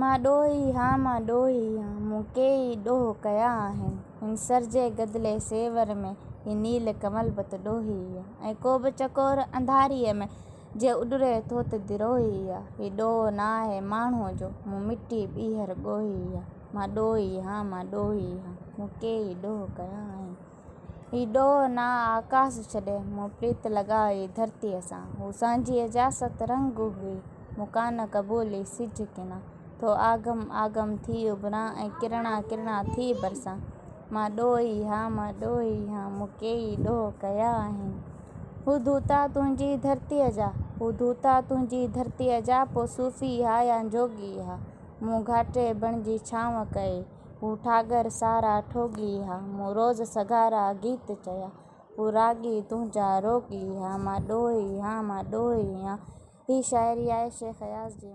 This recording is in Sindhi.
مان ڏوهي هان مان ڏوهي هان، مون ڪيئي ڏوهه ڪيا آهن. هن سر جي گدلي سيور ۾، هي نيل ڪنول به ته ڏوهي آ. ۽ ڪو به چڪور انڌاريء ۾، جي اڏري ٿو ته دروهي آ. هي ڏوهه نه آهي ماڻهوء جو، مون مٽي ٻيهر ڳوهي آ. مان ڏوهي هان مان ڏوهي هان، مون ڪيئي ڏوهه ڪيا آهن. هي ڏوهه نه آ آڪاس ڇڏي، مون پريت لڳائي ڌرتيء سان. هو سانجهيء جا ست رنگ هئي، مون ڪانه قبولي سج ڪنا. ٿو آگم آگم ٿي اڀران ۽ ڪرڻا ڪرڻا ٿي برسان. مان ڏوهي هان مان ڏوهي هان، مون ڪيئي ڏوهه ڪيا آهن. هو ڌوتا تنهنجي ڌرتيء جا، هو ڌوتا تنهنجي ڌرتيء جا، پو صوفي ها يا جوڳي ها. مون گهاٽي بڻجي ڇانو ڪئي. هو ٺاڳر سارا ٺوڳي ها، مون روز سگهارا گيت چيا، هو راڳي تنهنجا روڳي ها، مان ڏوهي هان، مان ڏوهي هان. هي شاعري آهي شيخ اياز جي.